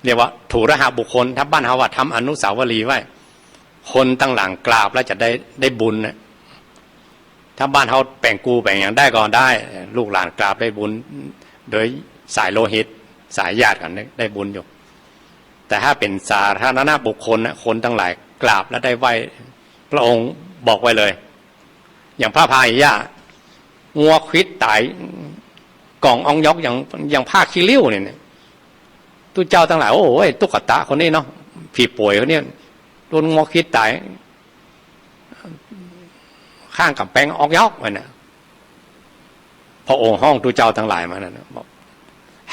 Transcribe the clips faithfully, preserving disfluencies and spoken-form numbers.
เรียกว่าถูรหบุคคล ถ้าบ้านเฮาว่าทำอนุสาวรีย์ไว้ คนตังหลังกราบแล้วจะได้ ได้บุญน่ะ ถ้าบ้านเฮาแป๋งกูแป๋งหยังได้ก็ได้ ลูกหลานกราบได้บุญ โดยสายโลหิต สายญาติกั๋นได้บุญอยู่ แต่ถ้าเป๋นสาธารณบุคคลน่ะ คนตังหลายกราบแล้วได้ไหว้พระองค์บอกไว้เลย อย่างพระพาหิยะ งัวควิดต๋าย ก๋องอองยอกอย่าง อย่างผ้าขี้ริ้วเนี่ย ตุ๊เจ้าตังหลาย โอ้ย ตุ๊กตาคนนี้เนาะ ผีป่วยคนนี้ โดนงัวควิดต๋าย ข้างก๋ำแปงอองยอกไว้น่ะ พระองค์ฮ้องตุ๊เจ้าตังหลายมานั่นน่ะ บอก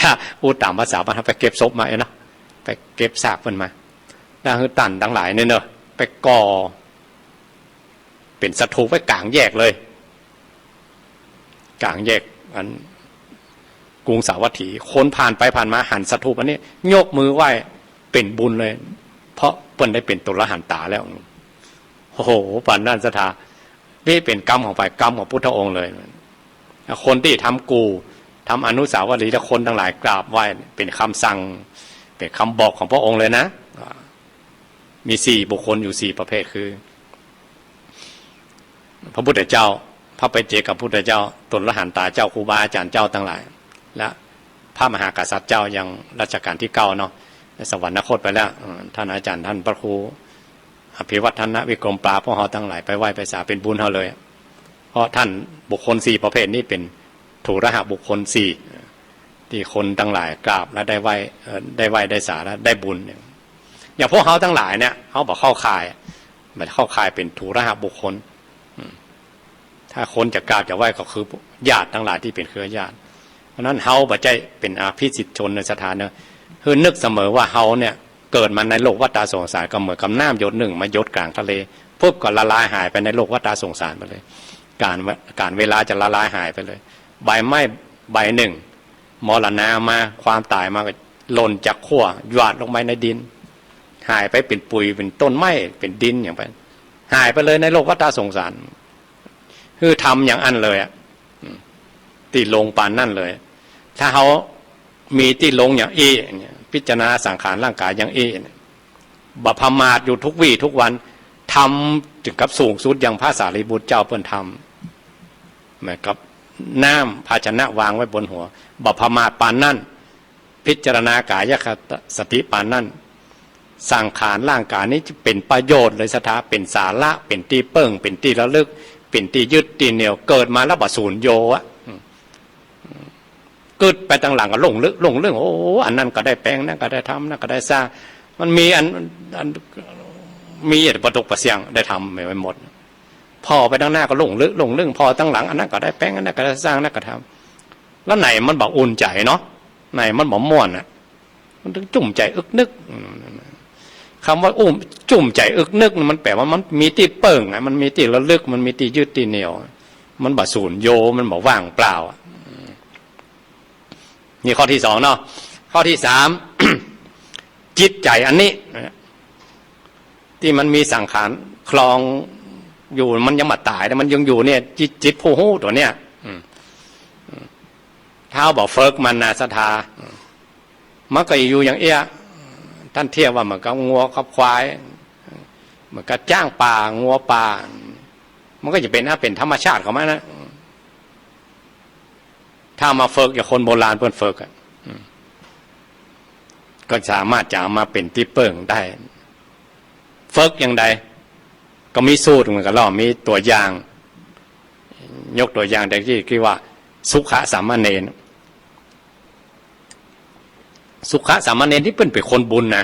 ฮะ อู้ต๋ามภาษาบ้านเฮา ไปเก็บศพมาเอ้ยเนาะ ไปเก็บซากเปิ้นมา แล้วหื้อต้านตังหลายเนี่ยเนาะ ไปก่อ เป๋นสถูปไว้ก๋างแยกเลย ก๋างแยกอันกรุงสาวัตถี คนผ่านไปผ่านมาหันสถูปอันนี้ ยกมือไหว้เป๋นบุญเลย เพราะเปิ้นได้เป๋นโตรหันตาแล้ว โอ้โห ปานนั้นศรัทธา นี่เป๋นกรรมของใผ กรรมของพุทธองค์เลย คนตี้ทำกู่ ทำอนุสาวรีย์ แล้วคนตังหลายกราบไหว้ เป๋นกำสั่ง เป๋นกำบอกของพระองค์เลยนะ มีสี่บุคคลอยู่สี่ประเภทคือ พระพุทธเจ้า พระปัจเจกพุทธเจ้า โตรหันตาเจ้า ครูบาอาจ๋ารย์เจ้าตังหลาย และพระมหากษัตริย์เจ้ายังรัชกาลตี้เก้าเนาะ สวรรคตไปแล้ว เอ่อ ต้านอาจ๋ารย์ ต้านพระครูอภิวัฒนวิกรมปา พวกเฮาตังหลายไปไหว้ไปสาเป๋นบุญเฮาเลย เพราะต้านบุคคลสี่ประเภทนี้เป๋นถูรหบุคคลสี่ ตี้คนตังหลายกราบแล้วได้ไหว้ เอ่อ ได้ไหว้ได้สาแล้วได้บุญเนี่ย อย่างพวกเฮาตังหลายเนี่ย เฮาบ่เข้าข่าย บ่เข้าข่ายเป๋นถูรหบุคคล อืม ถ้าคนจะกราบจะไหว้ก็คือญาติตังหลายตี้เป๋นเครือญาติ เพราะนั้นเฮาบ่ใจ้เป๋นอภิสิทธิชนในศรัทธาเนาะ คือนึกเสมอว่าเฮาเนี่ยเกิดมาในโลกวัฏฏะสงสาร ก็เหมือนกับน้ำหยดนึ่งมาหยดก๋างทะเล ปุ๊บก็ละลายหายไปในโลกวัฏฏะสงสารไปเลย ก๋าล ก๋าลเวลาจะละลายหายไปเลย ใบไม้ใบนึ่ง มรณะมา ความต๋ายมาก็หล่นจากขั้ว หยาดลงไปในดิน หายไปเป๋นปุ๋ย เป๋นต้นไม้ เป๋นดินอย่างไป หายไปเลยในโลกวัฏฏะสงสาร คือทำอย่างอั้นเลยอะ อืม ตี้ลงปานนั้นเลย ถ้าเฮามีตี้ลงอย่างอี้เนี่ย พิจารณาสังขารร่างก๋ายอย่างอี้เนี่ย บ่ประมาทอยู่ทุกวี่ทุกวัน ทำเถิงกับสูงสุดอย่างพระสารีบุตรเจ้าเปิ้นทำ เหมือนกับน้ำภาชนะวางไว้บนหัว บ่ประมาทปานนั้น พิจารณากายคตาสติปานนั้น สังขารร่างก๋ายนี้จะเป๋นประโยชน์เลยศรัทธา เป๋นสาระ เป๋นตี้เปิ้ง เป๋นตี้ระลึก เป๋นตี้ยึดตี้เหนี่ยว เกิดมาแล้วบ่สูญโยอะ อืม กึ๊ดไปตังหลังก็หลงลึก หลงลึก โอ้ อันนั้นก็ได้แป๋ง อันนั้นก็ได้ทำ อันนั้นก็ได้สร้าง มันมีอัน อัน มีแต่ปะตกปะเสี้ยง ได้ทำไปหมด ผ่อไปตังหน้าก็หลงลึก หลงลึก ผ่อตังหลัง อันนั้นก็ได้แป๋ง อันนั้นก็ได้สร้าง อันนั้นก็ทำ แล้วไหนมันบ่อุ่นใจ๋เนาะ ไหนมันบ่ม่วนอะ มันเถิงจุ่มใจ๋อึกนึก อืม กำว่าอุ้ม จุ่มใจ๋อึกนึก มันแป๋ว่ามันมีตี้เปิ้งอะ มันมีตี้ระลึก มันมีตี้ยึดตี้เหนี่ยว มันบ่สูญโย มันบ่ว่างเปล่าอะ อืม นี่ข้อตี้สองเนาะ ข้อตี้สาม จิตใจ๋อันนี้ ตี้มันมีสังขารครองอยู่ มันยังบ่ต๋าย แต่มันยังอยู่เนี่ย จิต จิตผู้ฮู้ตั๋วเนี่ย อืม อืม ถ้าบ่ฝึกมันนะศรัทธา อืม มันก็อยู่อย่างเอี้ย ต้านเทียบว่าเหมือนกับงัวกับควาย เหมือนกับจ๊างป่า งัวป่า มันก็จะเป๋น เป๋นธรรมชาติของมันนะ ถ้ามาฝึกอย่างคนโบราณเปิ้นฝึกอะ อืม ก็สามารถจะเอามาเป๋นตี้เปิ้งได้ ฝึกอย่างใด ก็มีสูตรเหมือนกั๋นเนาะ มีตั๋วอย่าง ยกตั๋วอย่างได้ตี้ ตี้ว่า สุขสามเณร สุขสามเณรตี้เปิ้นเป๋นคนบุญนะ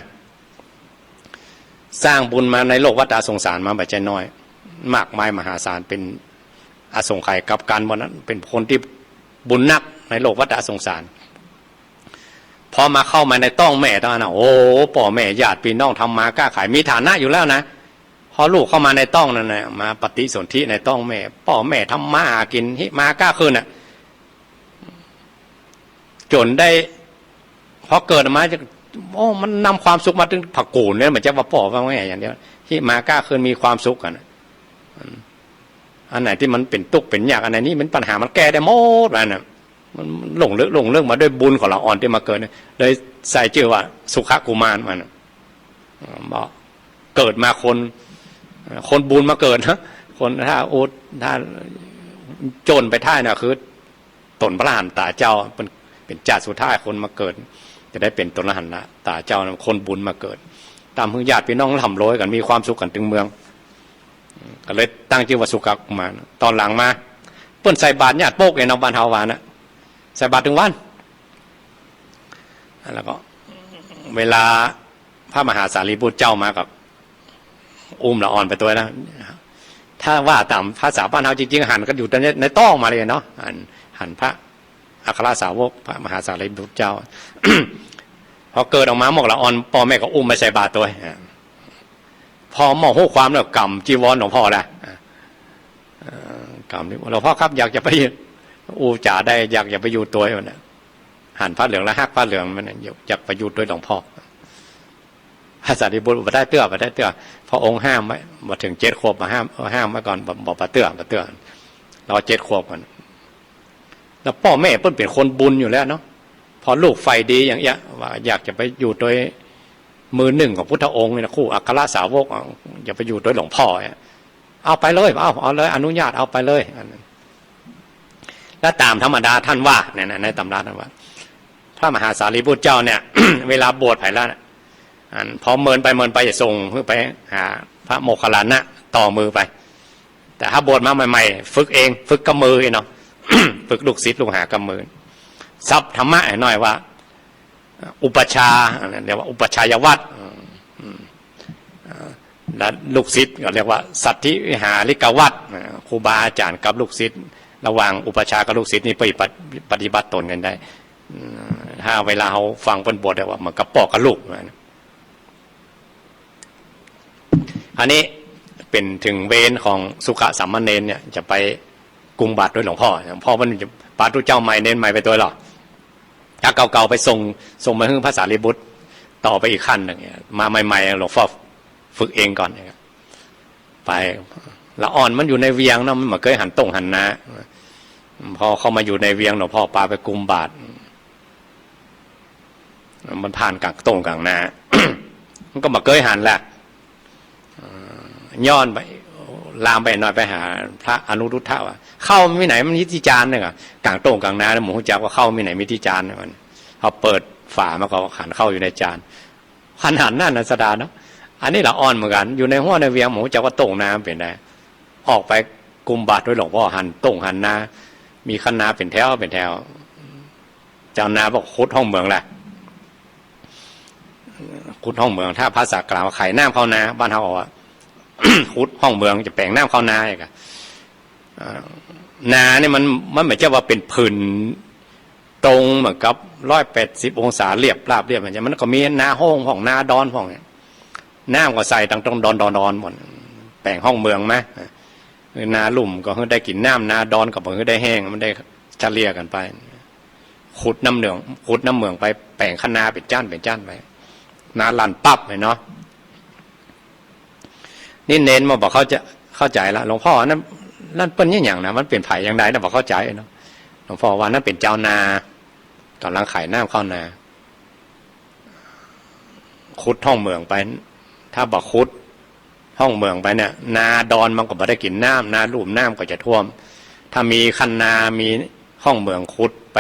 สร้างบุญมาในโลกวัฏฏะสงสารมาบ่ใจ้น้อย มากมายมหาศาล เป๋นอสงไขยกับกั๋นหมดนั้น เป๋นคนตี้บุญนักในโลกวัฏฏะสงสาร พอมาเข้ามาในต๊องแม่ตอนนั้นนะ โอ้ ป้อแม่ญาติปี้น้องทำมาก้าขาย มีฐานะอยู่แล้วนะ พอลูกเข้ามาในต๊องนั่นนะ มาปฏิสนธิในต๊องแม่ ป้อแม่ทำมาหากิ๋น หิมาก้าขึ้นน่ะ จ๋นได้ พอเกิดมาจะ โอ้ มันนำความสุขมาเถิงผะกู๋นเลย บ่ใจ้ว่าป้อว่าแม่อย่างเดียว หิมาก้าขึ้น มีความสุขกั๋นน่ะ อืม อันไหนตี้มันเป๋นตุ๊กข์เป๋นยาก อันไหนนี่มันปัญหามันแก้ได้หมดว่าน่ะ มันหลงลึก หลงลึกมาด้วยบุญของลาอ่อนตี้มาเกิดเนี่ย เลย ใส่จื้อว่าสุขกุมารมันน่ะ บอกเกิดมาคน คนบุญมาเกิดนะ คนถ้าอด ถ้าจนไปท้ายน่ะ คือ ต๋นพระอรหันต๋าเจ้า เป๋น เป๋นจาติสุดท้ายคนมาเกิด จะได้เป๋นต๋นพระอรหันต๋าเจ้า คนบุญมาเกิด ต๋ามหื้อญาติปี้น้องร่ำรวยกั๋น มีความสุขกั๋นตึงเมือง ก็เลยตั้งจื้อว่าสุขกุมาร ต๋อนหลังมา เปิ้นใส่บาตรญาติโป๊กเองเนาะ บ้านเฮาว่านะ ใส่บาตรตึงวัน แล้วก็ เวลาพระมหาสารีบุตรเจ้ามาก็ อุ้มละอ่อนไปตวยนะ ถ้าว่าต๋ามภาษาบ้านเฮาจริงๆ หันกั๋นอยู่ใน ในต๊องมาเลยเนาะ หัน หันพระอัครสาวก พระมหาสารีบุตรเจ้า พอเกิดออกมาหมกละอ่อน ป้อแม่ก็อุ้มไปใส่บาตรตวย อ่า ป้อแม่ฮู้ความแล้วก๋ำจีวรหลวงป้อละ อ่า เอ่อ ก๋ำนี่ "หลวงป้อครับ อยากจะไป อู้จ๋าได้ อยากจะไปอยู่ตวย" มันน่ะ หันผ้าเหลืองแล้วฮักผ้าเหลืองมันน่ะ อยาก อยากไปอยู่ตวยหลวงป้อ พระสารีบุตร "บ่ได้เตื้อ บ่ได้เตื้อ" พระองค์ห้ามไว้ บ่เถิงเจ็ดขวบมาห้าม เออ ห้ามไว้ก่อน บ่ บ่ บ่เตื้อ บ่เตื้อ รอเจ็ดขวบก่อน แล้วป้อแม่เปิ้นเป๋นคนบุญอยู่แล้วเนาะ พอลูกใฝ่ดีอย่างเอี้ย ว่าอยากจะไปอยู่ตวยมือหนึ่งของพุทธองค์นี่นะ คู่อัครสาวก อ่ะ อยากไปอยู่ตวยหลวงป้อเนี่ย "เอาไปเลย เอา เอาเลย อนุญาต เอาไปเลย" อันนั้น แล้วต๋ามธรรมดาท่านว่า เนี่ยนะ ในตำราท่านว่า พระมหาสารีบุตรเจ้าเนี่ย เวลาบวชไปแล้วน่ะ อัน พอเมินไปเมินไปจะส่งหื้อไปหาพระโมคคัลลานะ ต่อมือไป แต่ถ้าบวชมาใหม่ๆ ฝึกเอง ฝึกกับมือเนาะ ฝึกลูกศิษย์ลูกหากับมือ สับธรรมะให้หน่อยว่า อุปัชฌาย์ เรียกว่าอุปัชฌายวัตร อืม อืม อ่า แล้วลูกศิษย์ก็เรียกว่าสัตถิวิหาริกวัตร อ่า ครูบาอาจ๋ารย์กับลูกศิษย์ ระหว่างอุปัชฌาย์กับลูกศิษย์นี่ไปปฏิ ปฏิบัติตนกั๋นได้ อืม ถ้าเวลาเฮาฟังเปิ้นบวชเนี่ยว่าเหมือนกับป้อกับลูกนะ อันนี้เป๋นเถิงเวรของสุขสามเณรเนี่ย จะไปกุมบาตรตวยหลวงป้อ หลวงป้อเปิ้นจะ ปาตุ๊เจ้าใหม่เณรใหม่ไปตวยหรอ จากเก่าๆ ไปส่ง ส่งมาหื้อพระสารีบุตร ต่อไปอีกขั้นหนึ่งเนี่ย มาใหม่ๆ หลวงป้อฝึกเองก่อนเนี่ย ไป ละอ่อนมันอยู่ในเวียงเนาะ มันบ่เกยหันต้งหันนา พอเข้ามาอยู่ในเวียง หลวงป้อปาไปกุมบาตร มันผ่านก๋างต้งก๋างนา มันก็บ่เกยหันแหละ เอ่อ ย้อนไป ลามไปหน่อย ไปหาพระอนุรุทธะว่า "ข้าวมีไหนมีตี้จาน" เนี่ย ก๋างต้งก๋างนาเนี่ย บ่ฮู้จักว่าข้าวมีไหนมีตี้จานเนี่ย มัน พอเปิดฝามาก็หันข้าวอยู่ในจาน ขนาดนั้นนะ ศาสดาเนาะ อันนี้ละอ่อนเหมือนกั๋น อยู่ในฮั้วในเวียง บ่ฮู้จักว่าต้งนามันเป๋นไง ออกไปกุมบาตรตวยหลวงป้อ หันต้งหันนา มีคันนาเป๋นแถวเป๋นแถว เจ้านาบอกขุดฮ่องเหมืองแหละ ขุดฮ่องเหมือง ถ้าภาษากลางว่าไขน้ำเข้านา บ้านเฮาบอกว่า ขุดฮ่องเหมือง จะแป๋งน้ำเข้านาอีกอะ อ่า นาเนี่ยมัน มันบ่ใจ้ว่าเป๋นผืนตรงเหมือนกับร้อยแปดสิบองศาเรียบราบเรียบ มันจะ มันก็มีนาฮ่องพ่อง นาดอนพ่องเนี่ย น้ำก็ใส่ตังตรงดอนดอนดอนหมด แป๋งฮ่องเหมืองมะ นาลุ่มก็หื้อได้กิ๋นน้ำ นาดอนก็บ่หื้อได้แห้ง มันได้เฉลี่ยกั๋นไป ขุดน้ำเหมือง ขุดน้ำเหมืองไป แป๋งคันนาเป๋นจ้านเป๋นจ้านไป นาลันปั๊บเลยเนาะ นี่เณรมาบอกเข้าใจ๋ เข้าใจ๋ละ "หลวงป้อ อันนั้น นั่นเปิ้นอะหยังนะ มันเป๋นใผอย่างใดนะ" บอกเข้าใจ๋เนาะ หลวงป้อว่า "นั่นเป๋นจาวนา ก่ำลังไขน้ำเข้านา ขุดฮ่องเหมืองไป ถ้าบ่ขุดฮ่องเหมืองไปเนี่ย นาดอนมันก็บ่ได้กิ๋นน้ำ นาลุ่มน้ำก็จะท่วม ถ้ามีคันนา มีฮ่องเหมืองขุดไป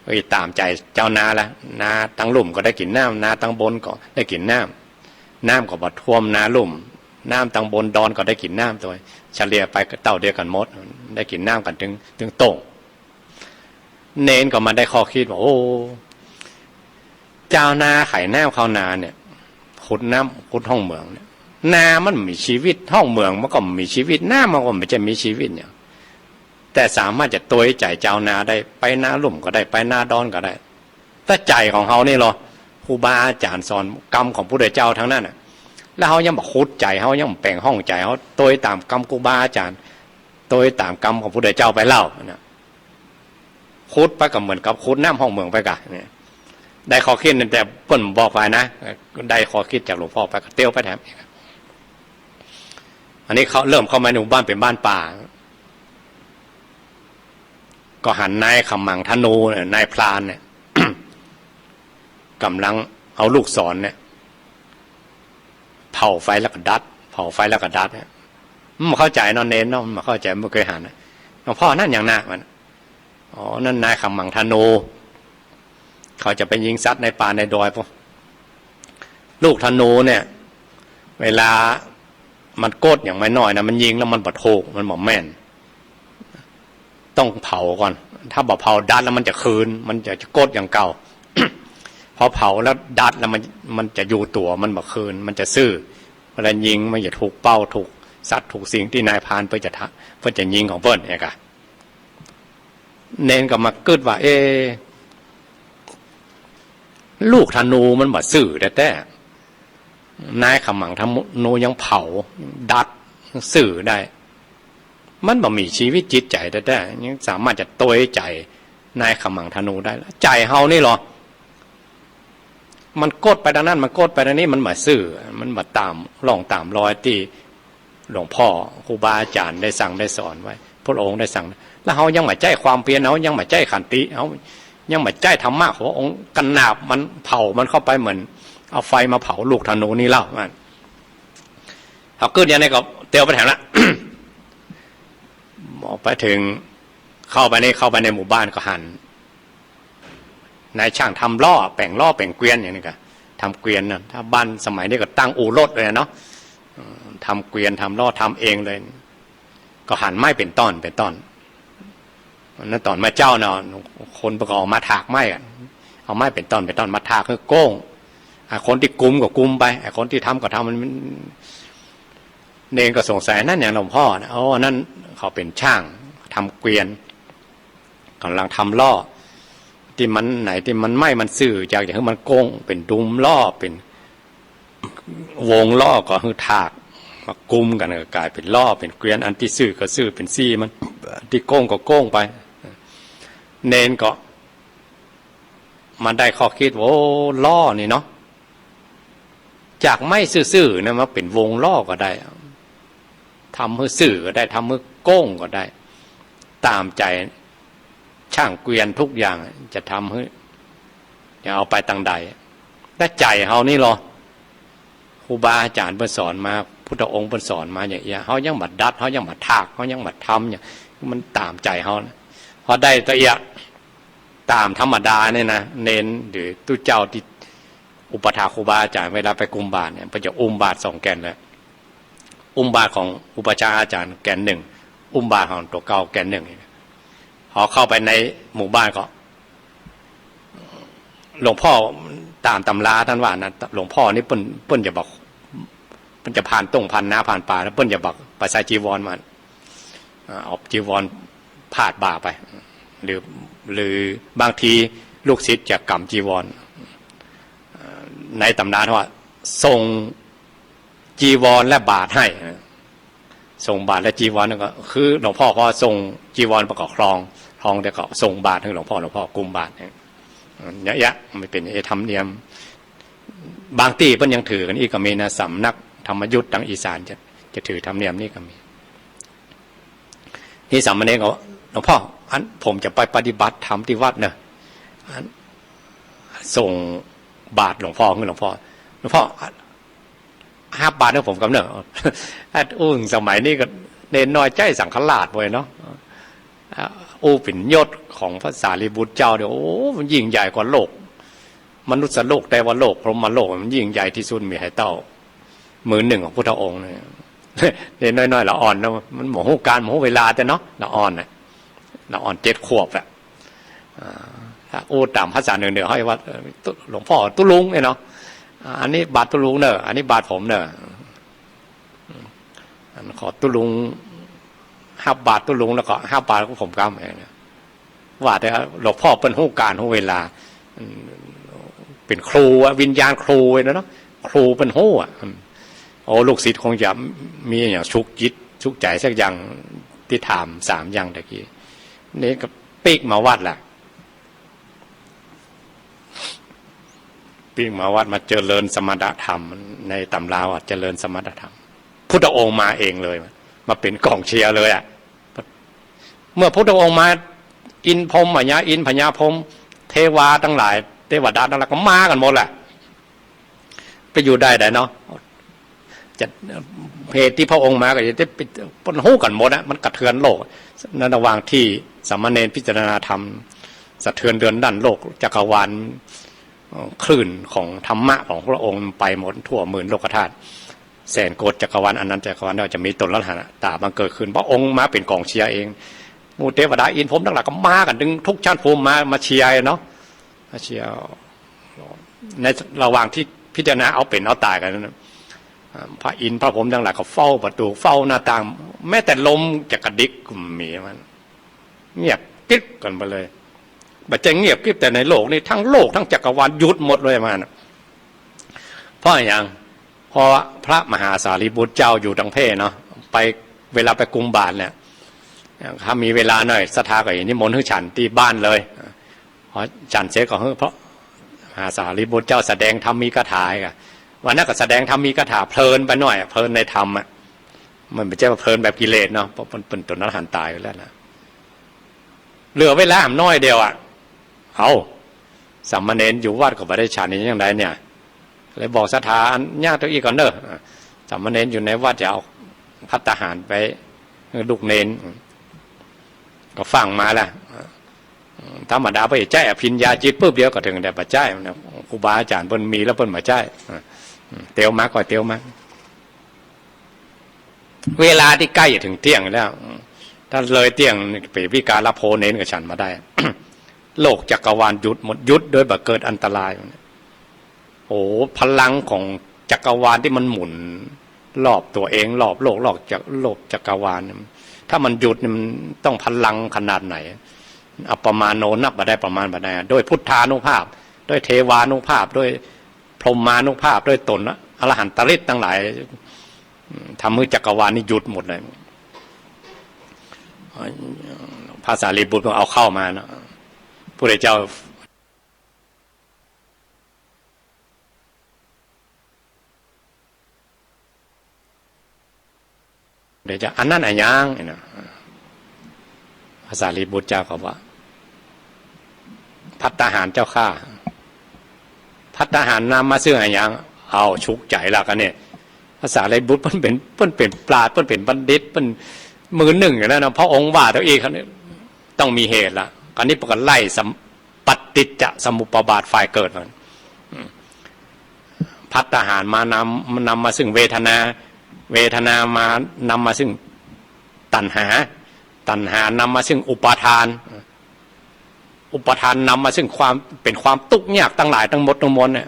เอ้ย ต๋ามใจ๋จาวนาละ นาตังลุ่มก็ได้กิ๋นน้ำ นาตังบนก็ได้กิ๋นน้ำ น้ำก็บ่ท่วมนาลุ่ม น้ำตังบนดอนก็ได้กิ๋นน้ำตวย เฉลี่ยไปก็เต้าเดียวกั๋นหมด ได้กิ๋นน้ำกั๋นตึง ตึงโต่ง" เณรก็มาได้ข้อคิดว่า โอ้ จาวนาไขน้ำเข้านาเนี่ย ขุดน้ำ ขุดฮ่องเหมืองเนี่ย นามันมีชีวิต ฮ่องเหมืองมันก็มีชีวิต น้ำมันก็บ่ใจ้มีชีวิตเนี่ย แต่สามารถจะตวยใจ๋จาวนาได้ ไปนาลุ่มก็ได้ ไปนาดอนก็ได้ แต่ใจ๋ของเฮานี่ลอ ครูบาอาจ๋ารย์สอนกำของพุทธเจ้าตังนั้นน่ะ แล้วเฮายังบ่ขุดใจ๋ เฮายังบ่แป๋งฮ่องใจ๋ เฮาตวยต๋ามกำครูบาอาจ๋ารย์ ตวยต๋ามกำของพุทธเจ้าไปเล่านะ ขุดไปก็เหมือนกับขุดน้ำฮ่องเหมืองไปกะเนี่ย ได้ข้อคิดนั่นแต่เปิ้นบอกไปนะ ได้ข้อคิดจากหลวงป้อไปก็เตียวไปแถม อันนี้เขาเริ่มเข้ามาในหมู่บ้านเป๋นบ้านป่า ก็หันนายขมังธนูเนี่ย นายพรานเนี่ย ก๋ำลังเอาลูกศรเนี่ย เผาไฟแล้วก็ดัด เผาไฟแล้วก็ดัดเนี่ย มันบ่เข้าใจ๋เนาะ เณรเนาะ มันบ่เข้าใจ๋ มันบ่เกยหันน่ะ หลวงพ่อ นั่นหยังนะ มัน อ๋อ นั่นนายขมังธนู เขาจะไปยิงสัตว์ในป่าในดอย พวกลูกธนูเนี่ย เวลามันกดอย่างน้อยๆ นะ มันยิงแล้วมันบ่ถูก มันบ่แม่น ต้องเผาก่อน ถ้าบ่เผาดัดแล้วมันจะคืน มันจะ จะกดอย่างเก่า พอเผาแล้วดัดแล้วมัน มันจะอยู่ตั๋ว มันบ่คืน มันจะซื่อ เวลายิงมันจะถูกเป้า ถูกสัตว์ ถูกสิ่งตี้นายพรานเปิ้นจะทะ เปิ้นจะยิงของเปิ้นเนี่ยกะ เณรก็มากึ๊ดว่า เอ๊ะ ลูกธนูมันบ่ซื่อแต๊ๆ นายขมังธนูยังเผา ดัด ซื่อได้ มันบ่มีชีวิตจิตใจ๋แต๊ๆ ยังสามารถจะตวยใจ๋นายขมังธนูได้ ใจ๋เฮานี่ลอ มันกดไปตางนั้น มันกดไปตางนี้ มันบ่ซื่อ มันบ่ต๋ามร่องต๋ามรอยตี้หลวงพ่อครูบาอาจ๋ารย์ได้สั่งได้สอนไว้ พระองค์ได้สั่ง แล้วเฮายังบ่ใจ๊ความเพียร เฮายังบ่ใจ๊ขันติ เฮายังบ่ใจ๊ธรรมะของพระองค์ กระหน่ำมัน เผามันเข้าไปเหมือนเอาไฟมาเผาลูกธนูนี่เล่า ว่า เขากึ๊ดอย่างนี้ก็เตียวไปแถวละ ออกไปเถิง เข้าไปใน เข้าไปในหมู่บ้านก็หัน นายจ้างทำล้อ แป๋งล้อแป๋งเกวียนอย่างนี้กะ ทำเกวียนนะ ถ้าบ้านสมัยนี้ก็ตั้งอู่รถเลยเนาะ เอ่อ ทำเกวียน ทำล้อ ทำเองเลย ก็หันไม้เป๋นต้อน เป๋นต้อน นั้นต๋อนมาเจ๊าเนาะ คนเปิ้นก็ออกมาถากไม้อะ เอาไม้เป๋นต้อน เป๋นต้อน มาถากหื้อโก้ง อ่ะ คนตี้กุมก็กุมไป ไอ้คนตี้ทำก็ทำ มัน มัน เณรก็สงสัย นั่นหยังหลวงพ่อนะ อ๋อ อันนั้นเขาเป๋นจ้างทำเกวียน ก่ำลังทำล้อ ตี้มันไหนตี้มันไม้มันซื่อ อยากจะหื้อมันโก้ง เป๋นดุมล้อ เป๋นวงล้อ ก็หื้อถากมากุมกั๋น ก็ก๋ายเป๋นล้อ เป๋นเกวียน อันตี้ซื่อก็ซื่อ เป๋นซี่มัน ตี้โก้งก็โก้งไป เณรก็มาได้ข้อคิด โอ้ ล้อนี่เนาะ จากไม้ซื่อๆ นะ มาเป๋นวงล้อก็ได้ ทำหื้อซื่อก็ได้ ทำหื้อโก้งก็ได้ ต๋ามใจ๋จ้างเกวียนกู้อย่าง จะทำหื้อ จะเอาไปตางใด แต่ใจ๋เฮานี่ลอ ครูบาอาจ๋ารย์เปิ้นสอนมา พุทธองค์เปิ้นสอนมาอย่างเอี้ย เฮายังบ่ดัด เฮายังบ่ถาก เฮายังบ่ทำเนี่ย มันต๋ามใจ๋เฮานะ พอได้ตะเอี้ย ต๋ามธรรมดาเนี่ยนะ เณรหรือตุ๊เจ้าตี้อุปัฏฐากครูบาอาจ๋ารย์ เวลาไปกุมบาตรเนี่ย เปิ้นจะอุ้มบาตรสองแก่นเลย อุ้มบาตรของอุปัชฌาย์อาจ๋ารย์แก่นนึ่ง อุ้มบาตรของตั๋วเก่าแก่นนึ่ง พอเข้าไปในหมู่บ้านก็ หลวงพ่อ ต๋ามต๋ำราต้านว่านะ หลวงพ่อนี่เปิ้น เปิ้นจะบ่ เปิ้นจะผ่านต้งผ่านนาผ่านป่าแล้ว เปิ้นจะบ่ไปใส่จีวรมา อ่า เอาจีวรพาดบ่าไป หรือ หรือบางทีลูกศิษย์จะก๋ำจีวร อ่า ในต๋ำราว่า ส่งจีวรและบาตรให้ ส่งบาตรและจีวรนั่นก็คือ หลวงพ่อพอส่งจีวรไปก็คลอง คลองแล้วก็ส่งบาตรหื้อหลวงพ่อ หลวงพ่อกุมบาตรเนี่ย อย่างเอี้ย มันเป๋นธรรมเนียม บางตี้เปิ้นยังถือกั๋นอี้ก็มีนะ สำนักธรรมยุตตางอีสานจะ จะถือธรรมเนียมนี้ก็มี นี่สามเณรก็ว่า หลวงพ่อ อันผมจะไปปฏิบัติธรรมตี้วัดเนาะ อันส่งบาตรหลวงพ่อ หื้อหลวงพ่อ หลวงพ่อ ฮับบาตรหื้อผมก่ำเนาะ อันอู้สมัยนี้ก็เณรน้อยใจ๊สังฆราชเว้ยเนาะ อ่า อู้เป๋นยศของพระสารีบุตรเจ้าเนี่ย โอ้ มันยิ่งใหญ่กว่าโลก มนุษย์โลก เตวโลก พรหมโลก มันยิ่งใหญ่ตี้สุด มีไหเต้า มือนึ่งของพุทธองค์เนี่ย เณรน้อยๆ ละอ่อนเนาะ มันบ่ฮู้ก๋าลบ่ฮู้เวลาแต่เนาะ ละอ่อนน่ะ ละอ่อนเจ็ดขวบอะ อ่า ถ้าอู้ต๋ามภาษาเหนือๆ เขาเรียกว่า เอ่อ ตุ๊ หลวงพ่อตุ๊ลุงเนี่ยเนาะ อ่า อันนี้บาตรตุ๊ลุงเนาะ อันนี้บาตรผมเนาะ อันขอตุ๊ลุง ฮับบาตรตุ๊ลุงแล้วก็ฮับบาตรของผมก่ำ ว่าแต่หลวงพ่อเปิ้นฮู้ก๋าลฮู้เวลา อืม เป๋นครูอะ วิญญาณครูเนาะ ครูเปิ้นฮู้อะ อืม โอ้ ลูกศิษย์คงจะมีอย่างสุขจิตสุขใจ๋สักอย่างตี้ถามสามอย่างตะกี้ นี่ก็ปิ๊กมาวัดละ ปิ๊กมาวัดมาเจริญสมถะธรรม ในต๋ำราว่าเจริญสมถะธรรม พุทธองค์มาเองเลย มาเป๋นก๋องเชียร์เลยอะ เมื่อพุทธองค์มา อินทร์พรหมอะ อินทร์พญาพรหม เทวาตังหลาย เตวดาตังหลายก็มากั๋นหมดแหละ ไปอยู่ได้ใดเนาะ จะ เหตุตี้พระองค์มาก็จะได้ไป มันฮู้กั๋นหมดอะ มันกระเทือนโลก ในระหว่างตี้สามเณรพิจารณาธรรม สะเทือนเดือนด้านโลกจักรวาล เอ่อ คลื่นของธรรมะของพระองค์ไปหมดทั่วหมื่นโลกธาตุ แสนโกฏจักรวาล อนันตจักรวาล ว่าจะมีต๋นละหันต๋าบังเกิดขึ้น พระองค์มาเป๋นก๋องเชียร์เอง หมู่เตวดาอินทร์พรหมตังหลายก็มากั๋น ตึงทุกชาติภูมิมา มาเชียร์เนาะ มาเชียร์ ในระหว่างตี้พิจารณาเอาเป๋นเอาต๋ายกั๋นนั้นน่ะ อ่า พระอินทร์พระพรหมตังหลายก็เฝ้าประตู๋ เฝ้าหน้าต่าง แม้แต่ลมจะกระดิกก็มี มันเงียบกริบกั๋นไปเลย บ่ใจ้เงียบกริบแต่ในโลกนี้ ทั้งโลกทั้งจักรวาลหยุดหมดเลยมันน่ะ เพราะอะหยัง เพราะว่าพระมหาสารีบุตรเจ้าอยู่ตังเพเนาะ ไป เวลาไปกุมบาตรเนี่ย ถ้ามีเวลาหน่อย ศรัทธาก็นิมนต์หื้อฉันตี้บ้านเลย พอฉันเสร็จก็หื้อพระมหาสารีบุตรเจ้าแสดงธรรมีกถาอีกอะ วันนั้นก็แสดงธรรมีกถาเพลินไปหน่อยอะ เพลินในธรรมอะ มันบ่ใจ้ว่าเพลินแบบกิเลสเนาะ เพราะมันเป๋นต๋นอรหันต์ต๋ายอยู่แล้วนะ เหลือเวลาหน้อยเดียวอะ เอ้า สามเณรอยู่วัดก็บ่ได้ฉัน จะจั่งใดเนี่ย เลยบอกศรัทธา อันย่างเต้าอี้ก่อนเน่อ อ่า สามเณรอยู่ในวัดจะเอาภัตตาหารไปหื้อลูกเณร ก็ฟั่งมาละ อ่า ธรรมดาไปใจ๊อภิญญาจิตปุ๊บเดียวก็เถิง แต่บ่ใจ๊นะ ครูบาอาจ๋ารย์เปิ้นมีแล้วเปิ้นบ่ใจ๊ อ่า อืม เตียวมาก็เตียวมา เวลาตี้ใก้จะเถิงเตี้ยงแล้ว ถ้าเลยเตี้ยงนี่เป๋นวิกาลโภ เณรก็ฉันบ่ได้ โลกจักรวาลหยุดหมด หยุดโดยบ่เกิดอันตราย โอ้ พลังของจักรวาลตี้มันหมุนรอบตั๋วเอง รอบโลก รอบจักร โลกจักรวาล ถ้ามันหยุดนี่มันต้องพลังขนาดไหน อัปปมาโณ นับบ่ได้ ประมาณบ่ได้ โดยพุทธานุภาพ โดยเทวานุภาพ โดยพรหมานุภาพ โดยต๋นอรหันตฤทธิ์ตังหลาย อืม ทำหื้อจักรวาลนี่หยุดหมดเลย พระสารีบุตรก็เอาเข้ามาเนาะ พุทธเจ้า เดี๋ยวจะ อันนั้นอะหยัง นี่นะ พระสารีบุตรเจ้าก็ว่า ภัตตาหารเจ้าข้า ภัตตาหารนำมาซึ่งอะหยัง เอา ชุกใจ๋ละกั๋นเนี่ย พระสารีบุตรเปิ้นเป๋น เปิ้นเป๋นปราชญ์ เปิ้นเป๋นบัณฑิต เปิ้นมือหนึ่งอยู่แล้วนะ พระองค์ว่าเต้าอี้ ต้องมีเหตุละ กั๋นนี้เปิ้นก็ไล่สำ ปฏิจจสมุปบาทฝ่ายเกิดมัน อืม ภัตตาหารมานำ นำมาซึ่งเวทนา เวทนามานำมาซึ่งตัณหา ตัณหานำมาซึ่งอุปาทาน อุปาทานนำมาซึ่งความ เป๋นความตุ๊กข์ยากตังหลายตังหมดตังมวลเนี่ย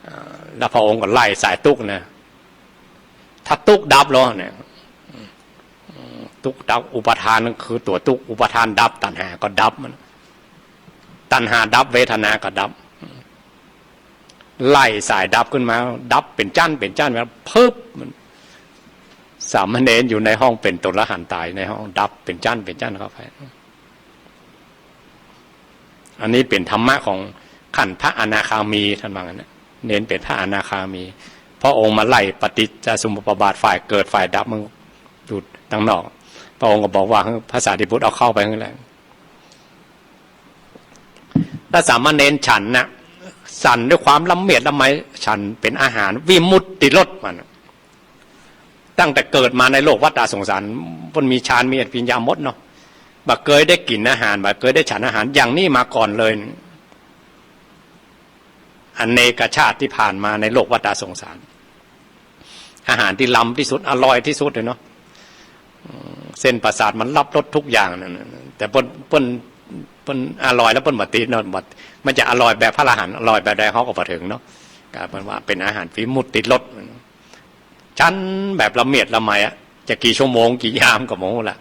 อ่า แล้วพระองค์ก็ไล่สายตุ๊กข์นะ ถ้าตุ๊กข์ดับแล้วเนี่ย ตุ๊กข์ดับ อุปาทานคือตั๋วตุ๊กข์ อุปาทานดับ ตัณหาก็ดับมัน ตัณหาดับ เวทนาก็ดับ ไล่สายดับขึ้นมา ดับเป๋นจั้นเป๋นจั้นมา พึบ มัน สามเณรอยู่ในห้องเป๋นต๋นอรหันต์ต๋ายในห้อง ดับเป๋นจั้นเป๋นจั้นเข้าไป อันนี้เป๋นธรรมะของขั้นพระอนาคามี ต้านว่างั้นนะ เณรเป๋นพระอนาคามี พระองค์มาไล่ปฏิจจสมุปบาทฝ่ายเกิดฝ่ายดับมันอยู่ตังนอก พระองค์ก็บอกว่าหื้อพระสารีบุตรเอาเข้าไปหื้อแล้ว ถ้าสามเณรฉันน่ะ ฉันด้วยความละเมียดละไม ฉันเป๋นอาหารวิมุตติรสมันน่ะ ตั้งแต่เกิดมาในโลกวัฏฏะสงสาร เปิ้นมีฌานมีอภิญญาหมดเนาะ บ่เกยได้กิ๋นอาหาร บ่เกยได้ฉันอาหารอย่างนี้มาก่อนเลย อเนกชาติตี้ผ่านมาในโลกวัฏฏะสงสาร อาหารตี้ลำตี้สุด อร่อยตี้สุดเลยเนาะ อืม เส้นประสาทมันรับรสทุกอย่างนั่นน่ะ แต่เปิ้น เปิ้น เปิ้นอร่อยแล้วเปิ้นบ่ติดเนาะ บ่ มันจะอร่อยแบบพระอรหันต์ อร่อยแบบใดเฮาก็บ่เถิงเนาะ ก็เปิ้นว่าเป๋นอาหารวิมุตติรส ฉันแบบละเมียดละไมอะ จะกี่ชั่วโมงกี่ยามก็บ่ฮู้ละ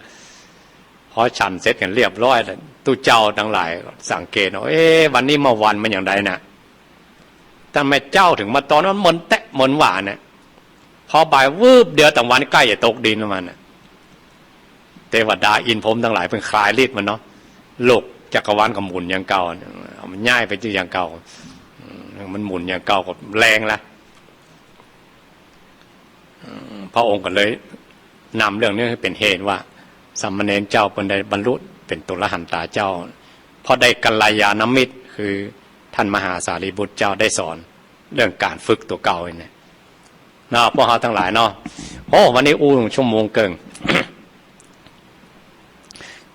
พอฉันเสร็จกั๋นเรียบร้อยแล้ว ตุ๊เจ้าตังหลายสังเกตว่า เอ๊ะ วันนี้เมื่อวันมันอย่างใดน่ะ ตั้งแต่เจ๊าเถิงมาตอนนั้น เหมือนแต๊ะเหมือนหว่าเนี่ย พอบ่ายวืบเดียว ตะวันใก้จะตกดินประมาณน่ะ เตวดาอินทร์พรหมตังหลายเปิ้นคลายฤทธิ์มันเนาะ โลกจักรวาลก็หมุนอย่างเก่า เอามันย้ายไปอยู่อย่างเก่า อืม มันหมุนอย่างเก่าก็แรงละ อืม พระองค์ก็เลยนำเรื่องนี้หื้อเป๋นเหตุว่า สามเณรเจ้าเปิ้นได้บรรลุเป๋นต๋นอรหันตาเจ้า เพราะได้กัลยาณมิตร คือ ท่านมหาสารีบุตรเจ้าได้สอนเรื่องก๋านฝึกตั๋วเก่าเนี่ยเนาะ พวกเฮาตังหลายเนาะ โอ้ วันนี้อู้ชั่วโมงเกิ่ง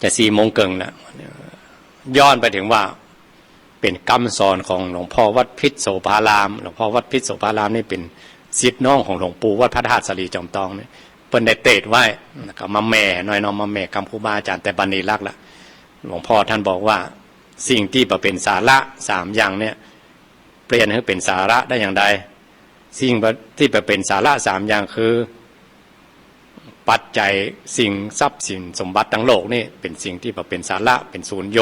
จะสี่โมงเกิ่งแล้ว ย้อนไปเถิงว่า เป๋นกำสอนของหลวงพ่อวัดพิษโสภาราม หลวงพ่อวัดพิษโสภารามนี่เป๋นศิษย์น้องของหลวงปู่วัดพระธาตุสาลีจอมตองเนี่ย เปิ้นได้เตสน์ไว้ แล้วก็มาแหม่หน่อยเนาะ มาแหม่กำครูบาอาจ๋ารย์ แต่บัดนี้หลักละ หลวงพ่อท่านบอกว่า สิ่งตี้บ่เป๋นสาระสามอย่างเนี่ย เปลี่ยนหื้อเป๋นสาระได้อย่างใด สิ่งตี้บ่เป๋นสาระสามอย่างคือ ปัจจัยสิ่งทรัพย์สินสมบัติตังโลกนี่เป๋นสิ่งตี้บ่เป๋นสาระ เป๋นสูญโญ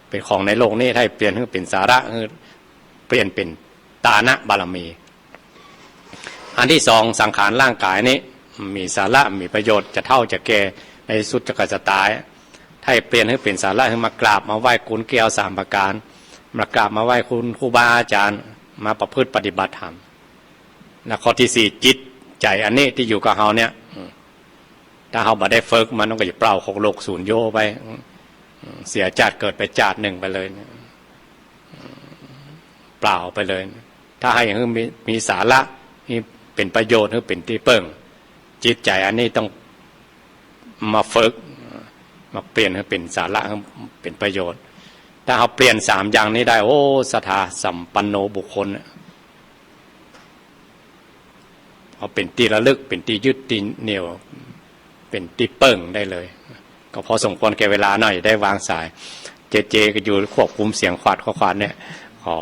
เป๋นของในโลกนี่ ถ้าเป๋นหื้อเป๋นสาระ หื้อเปลี่ยนเป๋นตานะบารมี อันตี้สอง สังขารร่างก๋ายนี่มีสาระ มีประโยชน์ จะเฒ่าจะแก่ ในสุดก็จะต๋าย ถ้าเปลี่ยนหื้อเป๋นสาระ หื้อมากราบมาไหว้กุนเกี้ยวสามประก๋าน มากราบมาไหว้คุณครูบาอาจ๋ารย์ มาประพฤติปฏิบัติธรรม และข้อตี้สี่ จิตใจ๋อันนี้ตี้อยู่กับเฮาเนี่ย อืม ถ้าเฮาบ่ได้ฝึกมัน มันก็จะเปล่าโขกโหลกสูญโญไป อืม เสียจาติเกิดไปจาตินึ่งไปเลยเนี่ย อืม เปล่าไปเลย ถ้าหื้อมี มีสาระ มีเป๋นประโยชน์ หื้อเป๋นตี้เปิ้ง จิตใจ๋อันนี้ต้องมาฝึก มาเปลี่ยนหื้อเป๋นสาระ หื้อเป๋นประโยชน์ ถ้าเฮาเปลี่ยนสามอย่างนี้ได้ โอ้ ศรัทธาสัมปันโนบุคคลเนี่ย เอาเป๋นตี้ระลึก เป๋นตี้ยึดตี้เหนี่ยว เป๋นตี้เปิ้งได้เลย ก็พอสมควรแก่เวลาหน่อย ได้วางสาย เจเจก็อยู่ควบคุมเสียงขวาดข้อความเนี่ย ขอ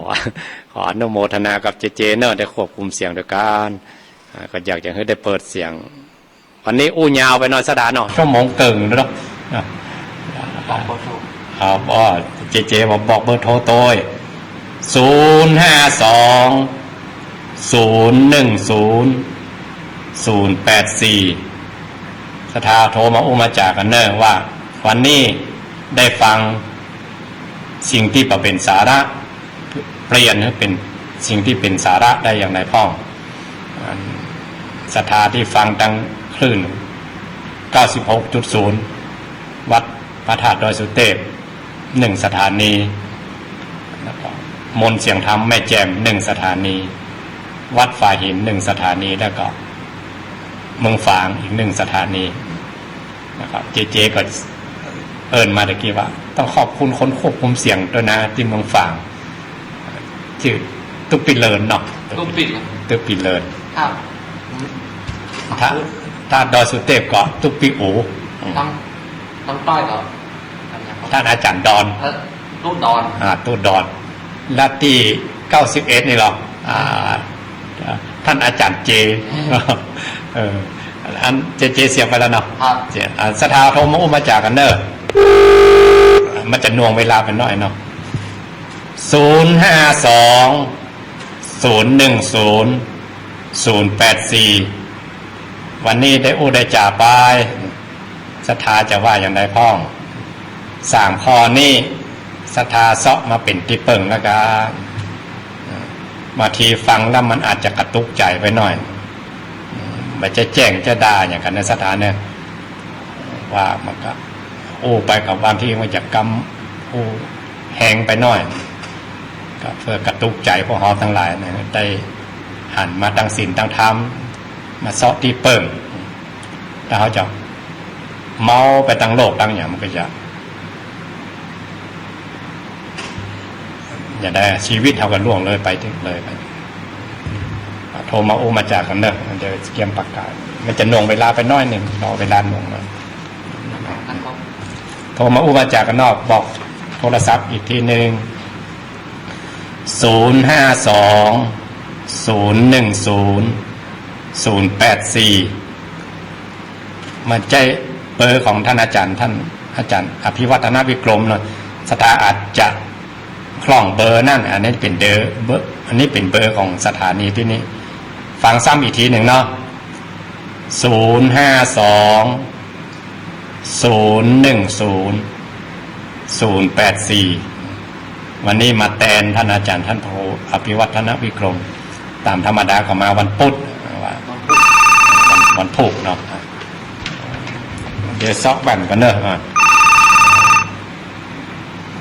ขออนุโมทนากับเจเจเนอะ ได้ควบคุมเสียงโดยการ อ่า ก็อยากจะหื้อได้เปิดเสียง วันนี้อู้ยาวไปหน่อยศรัทธาเนาะ ชั่วโมงเกิ่งแล้วเนาะ อ่า บอกเบอร์โทร ครับ อ๋อ เจเจบอก บอกเบอร์โทรโตย ศูนย์ห้าสอง ศูนย์หนึ่งศูนย์ ศูนย์แปดสี่ ศรัทธาโทรมาอู้มาจ๋ากั๋นเนอะว่า วันนี้ได้ฟังสิ่งตี้บ่เป๋นสาระ เปลี่ยนหื้อเป๋นสิ่งตี้เป๋นสาระได้อย่างใดพ่อง อันศรัทธาตี้ฟังตางคลื่น เก้าสิบหกจุดศูนย์ วัดพระธาตุดอยสุเตพ หนึ่งสถานี แล้วก็มนต์เสียงธรรมแม่แจ่ม หนึ่งสถานี วัดฝายหิน หนึ่งสถานี แล้วก็เมืองฝางอีกหนึ่งสถานี นะครับ เจเจก็เอิ้นมาตะกี้ว่า ต้องขอบคุณคนควบคุมเสียงตวยนะ ตี้เมืองฝาง จื้อตุ๊กปี้เลินเนาะ ตุ๊กปี้เลิน ตุ๊กปี้เลิน ครับ ถ้า ถ้าดอยสุเตพก็ตุ๊กปี้อู๋ ตาง ตางใต้ก็ ท่านอาจ๋ารย์ดอน เอ่อ ตุ๊ดอน อ่า ตุ๊ดอน และตี้เก้าสิบเอ็ดนี่เหรอ อ่า ท่านอาจ๋ารย์เจ เออ อันเจเจเสียไปแล้วเนาะ ครับ เสีย อ่า ศรัทธาโทรมาอู้มาจ๋ากั๋นเนอะ มันจะหน่วงเวลาไปหน่อยเนาะ ศูนย์ห้าสอง ศูนย์หนึ่งศูนย์ ศูนย์แปดสี่ วันนี้ได้อู้ได้จ๋าไป ศรัทธาจะว่าอย่างใดพ่อง สามข้อนี้ ศรัทธาเซาะมาเป๋นตี้เปิ้งแล้วกั๋น บางทีฟังแล้วมันอาจจะกระตุกใจ๋ไปหน่อย บ่ใจ้แจ้งจะด่าอย่างกั๋นนะศรัทธาเนี่ย ว่ามันก็อู้ไปกับบางทีมันจะกำอู้แฮงไปหน่อย ก็เปื้อกระตุกใจ๋พวกเฮาตังหลายนะ ได้หันมาตังศีลตังธรรม มาเซาะตี้เปิ้ง ถ้าเฮาจะเมาไปตังโลกตังหยังมันก็จะ อย่างใดอะ ชีวิตเฮาก็ล่วงเลยไป เลยไป โทรมาอู้มาจ๋ากั๋นเนอะ เดี๋ยวเกียมประกาศ มันจะหน่วงเวลาไปหน้อยนึ่ง รอเวลาหน่วงหน่อย โทรมาอู้มาจ๋ากั๋นเนาะ บอกโทรศัพท์อีกทีนึ่ง ศูนย์ห้าสอง ศูนย์หนึ่งศูนย์ ศูนย์แปดสี่ มันใจ้เบอร์ของท่านอาจ๋ารย์ ท่านอาจ๋ารย์อภิวัฒนวิกรมเนาะ ศรัทธาอาจจะคล่องเบอร์นั้น อันนี้เป๋นเบอร์ เบอร์ อันนี้เป๋นเบอร์ของสถานีตี้นี่ ฟังซ้ำอีกทีนึ่งเนาะ ศูนย์ห้าสอง ศูนย์หนึ่งศูนย์ ศูนย์แปดสี่ วันนี้มาแตนท่านอาจ๋ารย์ ท่านพระครูอภิวัฒนวิกรม ต๋ามธรรมดาก็มาวันพุธ ว่า วันพุธ วัน วันพุธเนาะ เดี๋ยวเซาะแว่นกั๋นเนอะ อ่ะ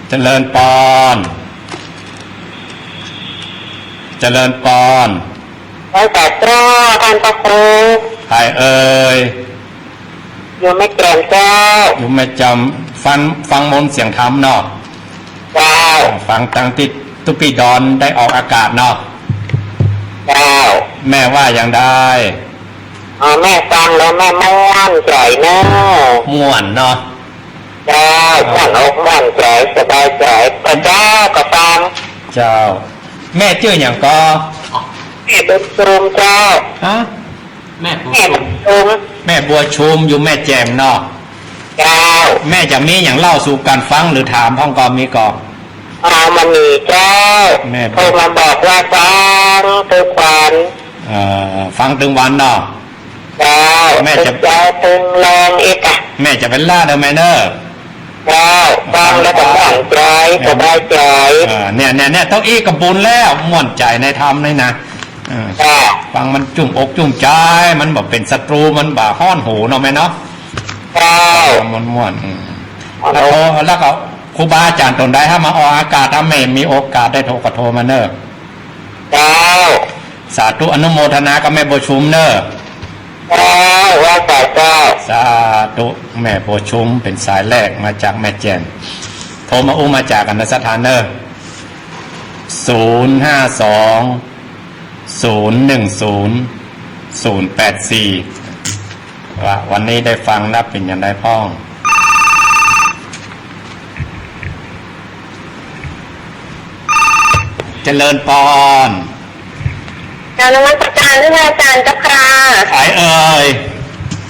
เจริญปอน เจริญปอน ไหว้สาเจ้า ต้านพระครู ใผเอ่ย อยู่แม่แจ่มเจ้า อยู่แม่แจ่ม ฟัง ฟังมนต์เสียงธรรมเนาะ เจ้า ฟังตังตี้ตุ๊ปี้ดอนได้ออกอากาศเนาะ เจ้า แม่ว่าอย่างใด อ๋อ แม่ฟังแล้วแม่ม่วนใจ๋เนาะ ม่วนเนาะ เจ้า ม่วนอกม่วนใจ๋ สบายใจ๋ พระเจ้าก็ฟัง เจ้า แม่จื้อหยังก่อ แม่บุญชุมเจ้า ฮะ แม่บัวชุม แม่บัวชุม แม่บัวชุม อยู่แม่แจ่มเนาะ เจ้า แม่จะมีหยังเล่าสู่กั๋นฟังหรือถามพ่องก่อ มีก่อ อ๋อ บ่มีเจ้า แม่บัว โทรมาบอกว่าฟังตึงวัน เอ่อ ฟังตึงวันเนาะ เจ้า แม่จะ ตึงเจ๊าตึงแลงอีกอะ แม่จะเป๋นลาดเอาแม่เน่อ เจ้า ฟังแล้วก็ม่วนใจ๋ แม่ สบายใจ๋ เออ เนี่ย เนี่ย เนี่ย เต้าอี้ก็บุญแล้ว ม่วนใจ๋ในธรรมนี่นะ เออ เจ้า ฟังมันจุ่มอกจุ่มใจ๋ มันบ่เป๋นศัตรู มันบ่ฮ้อนหูเนาะแม่เนาะ เจ้า ม่วนๆ อืม แล้วก็ แล้วก็ครูบาอาจ๋ารย์ต๋นใดถ้ามาออกอากาศ ถ้าแม่มีโอกาสได้โทรก็โทรมาเน่อ เจ้า สาธุ อนุโมทนากับแม่บัวชุมเน่อ เจ้า ไหว้สาเจ้า สาธุ แม่บัวชุมเป๋นสายแรกมาจากแม่แจ่ม โทรมาอู้มาจ๋ากั๋นนะศรัทธาเน่อ ศูนย์ห้าสอง ศูนย์หนึ่งศูนย์ ศูนย์แปดสี่ ว่าวันนี้ได้ฟังแล้วเป๋นอย่างใดพ่อง เจริญปอน กราบนมัสการท่านอาจารย์เจ้าค่ะ ใผเอ่ย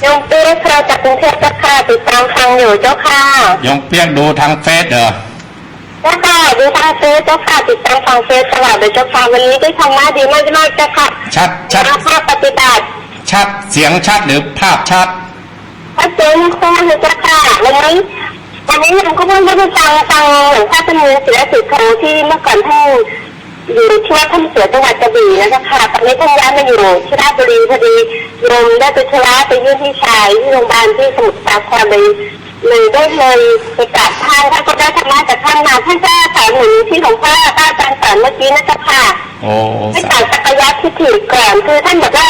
โยมเปี๊ยกค่ะ จากกรุงเทพฯเจ้าค่ะ ติดตามฟังอยู่เจ้าค่ะ โยมเปี๊ยกดูทางเฟซเหรอ เจ้าค่ะ ดูทางเฟซเจ้าค่ะ ติดตามฟังเฟซตลอดเลยเจ้าค่ะ วันนี้ได้ธรรมะดีมากๆเจ้าค่ะ ชัด ชัด แล้วภาคปฏิบัติ ชัด เสียงชัดหรือภาพชัด ชัดเจนมากๆเลยเจ้าค่ะ วันนี้ วันนี้โยมก็เพิ่งได้ไปฟัง ฟังหลวงพ่อจำเนียน ศิลสุทโธ ที่เมื่อก่อนท่านอยู่ที่วัดถ้ำเสือจังหวัดกระบี่นะเจ้าค่ะ ตอนนี้ท่านย้ายมาอยู่ที่ราชบุรี พอดีโยมได้ไปธุระไปเยี่ยมพี่ชายที่โรงพยาบาลที่สมุทรสาคร เลย เลยได้เลยไปกราบท่าน ท่านก็ได้ธรรมะจากท่านมา ท่านก็สอนเหมือนที่หลวงพ่อพระอาจารย์สอนเมื่อกี้นะเจ้าค่ะ โอ้ ให้ตัดสักกายทิฏฐิก่อน คือท่านบอกว่า